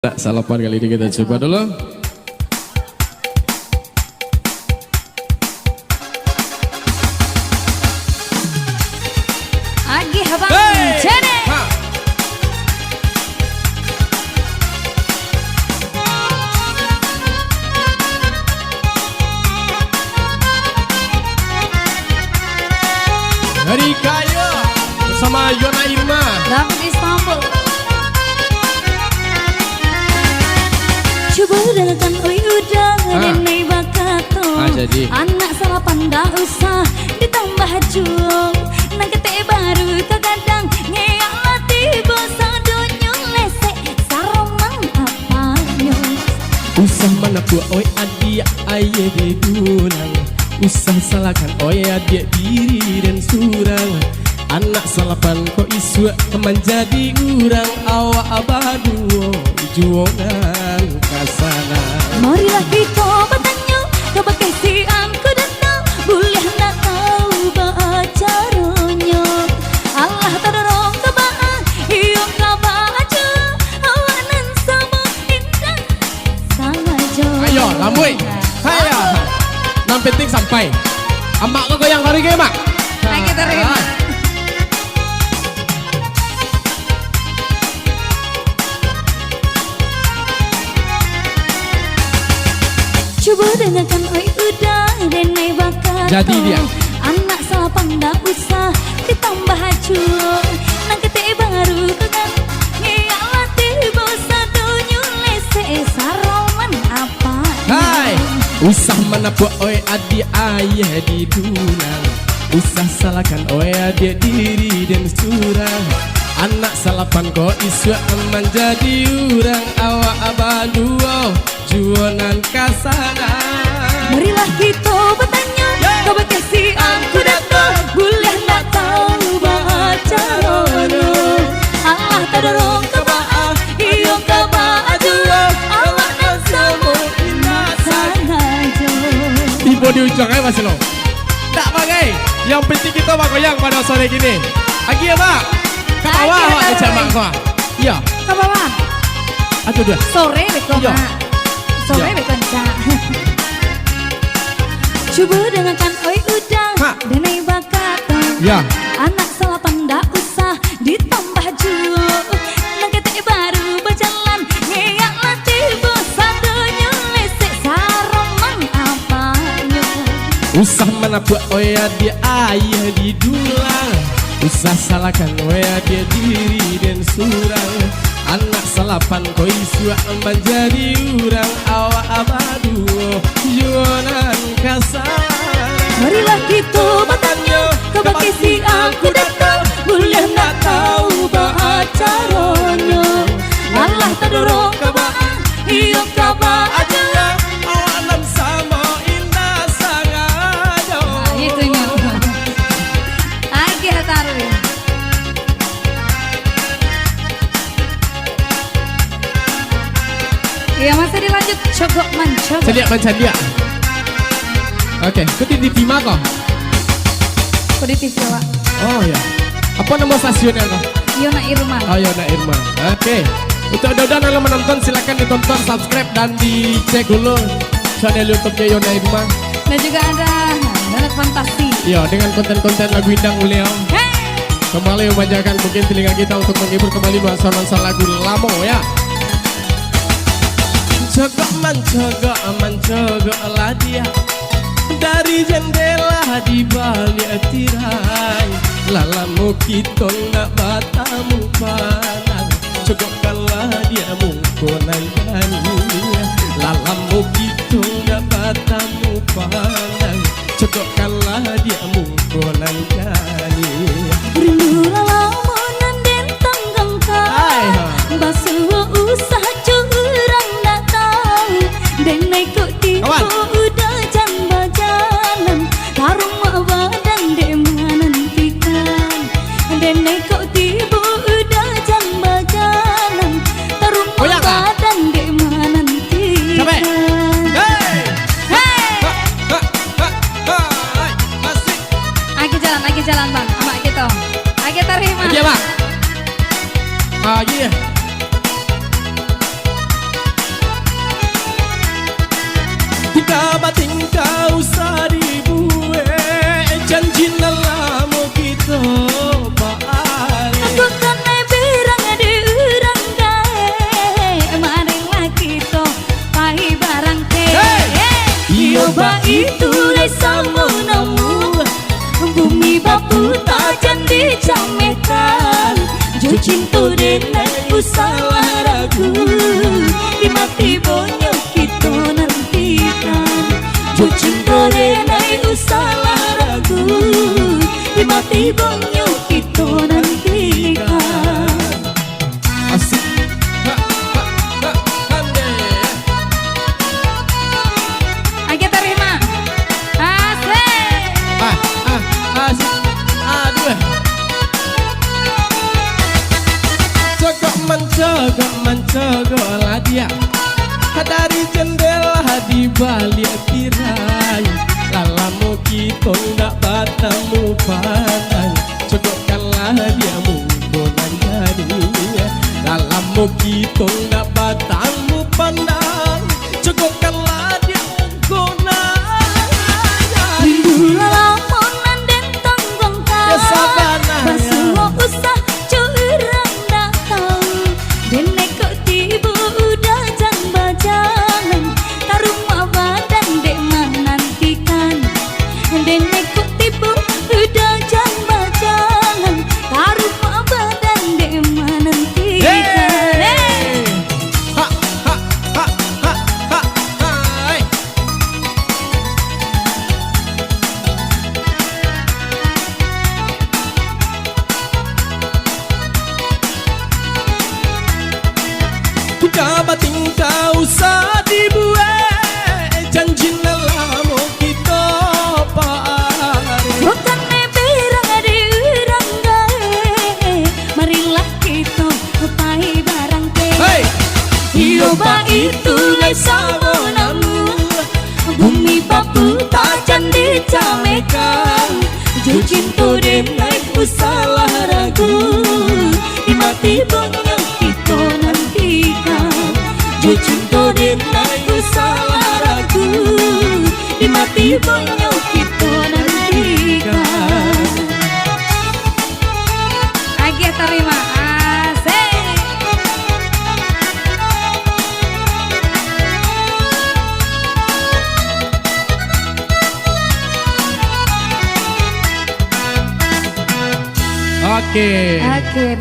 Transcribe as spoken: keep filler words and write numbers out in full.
Nak salapan kali ini kita coba dulu. Agih, Abang. Hei! Cene. Ha. Dari Kayo bersama Yona Irma. David Istanbul. Cubo dangakan, oi, uda, ha, denai bakato. Ha, jadi. Anak salapan ndak usah ditambah juo. Nan ketek baru tagadang, ngeyak lah tibo sadonyo lesek, saroman apanyo. Usah manapuak, oi, adiak, ayie di dulang. Usah salahkan, oi, adiak, diri den surang. Anak salapan ko isuak manjadi urang, awak baduo juo nan ka sana. Marilah kito batanyo kabake si angku dato, buliah ndak tau baa caronyo. Alah tadorong ka baa, iyo ka baa juo, awak nan samo indak sangajo. Ayo, lambuik. Haiya. Nan penting sampai. Amak ko goyang tarik, Mak. Lagi tarik, Mak. Cubo dangakan, oi, uda, denai bakato. Jadi dia. Anak salapan ndak usah ditambah juo. Nan ketek baru tagadang, ngeyak lah tibo sadonyo lesek, saroman apanyo. Hai, usah manapuak, oi, adiak, ayie di dulang. Usah salahkan, oi, adiak, diri den surang. Anak salapan ko isuak manjadi urang, awak baduo juo nan ka sana. Marilah kito batanyo, yo, kabake si angku dato, buliah ndak tau baa caronyo. Alah tadorong ka baa, iyo ka baa juo, awak nan samo indak sangajo. Tibo di ujuang, eh, Mas Lo. Ndak bagai. Yang penting kito bagoyang pado sore kini. Lagi ya, Mak? Ka bawah, lagi, awak kecek, Mak, ko. Iyo. Ka bawah. Aduh, duh. Sore beko, iyo, Mak. Sore, iyo, beko, Cak. Cubo dangakan, oi, uda, ha, denai bakato. Iyo. Anak salapan ndak usah ditambah juo. Nan ketek baru bajalan, ngeyak lah tibo sadonyo lesek, saroman apanyo. Usah manapuak, oi, adiak, ayie di dulang. Usah salahkan, oi, adiak, diri den surang. Anak salapan ko isuak manjadi urang, awak baduo juo nan ka sana. Marilah kito batanyo kabake si angku dato, buliah ndak tau baa caronyo. Alah tadorong ka baa, iyo ka baa juo, awak nan samo indak sangajo. Nah, itu nyo. Agih taruih. Iyo, masih dilanjut, cogok mancogok. Cadiak mancadiak. Oke, ko di, di Tima ko? Ko di T V awak. Oh, iyo. Apo namo stasiunnyo ko? Yona Irma. Oh, Yona Irma. Oke. Untuk uda-uda nan lah manonton, silakan ditonton, subscribe, dan dicek dulu channel YouTube-nyo Yona Irma. Dan juga ada Donat Fantasi. Iyo, dengan konten-konten lagu indang baliau. Hei! Kembali memanjakan mungkin telinga kita untuk menghibur kembali nuansa-nuansa lagu lamo, ya. Cogok mancogok, mancogok lah dia dari jendela di baliak tirai. Lah lamo kito ndak batamu pandang. Cogokkanlah dia muko nan janiah. Lah lamo kito ndak batamu pandang. Cogokkanlah dia muko nan janiah. Rindu lah lamo nan den tanggangkan. Hai, ha. Basuo usah jo urang ndak tau. Denai kok tibo, kawan, uda jan bajalan. Tarumak badan dek manantikan. Denai kok tibo uda jan bajalan. Tarumak Dari jendela di baliak tirai, lah lamo kito ndak batamu pandang. Cokokkanlah dia muko nan jadi. Lah lamo kito ndak batamu pandang. Cokokkanlah dia muko nan jadi. Rindu lah lamo nan den tangguangkan. Ya, sabana, ya. Basuo usah jo urang ndak tau. Dek neko tibo udah jan bajalan, ka rumah badan dek manantikan. Dek neko tibo udah jan bajalan, ka rumah badan dek manantikan. Hey! Hey! Ha, ha, ha, ha, ha, hai. Kuda batingkah usah dibuek, janji nan lamo kito pareh. Bukan berang di urang gaek, marilah kito pai barang kek. Hey! Iyo baitu lai samo namuah, bumi baputa jan dicamekan. Jo cinto den lai usahlah ragu, di ma tibonyo kito nantikan. Jo cinto den lai usahlah ragu, di ma tibonyo kito nantikan. Agiah tarima. Asik. Oke. Oke,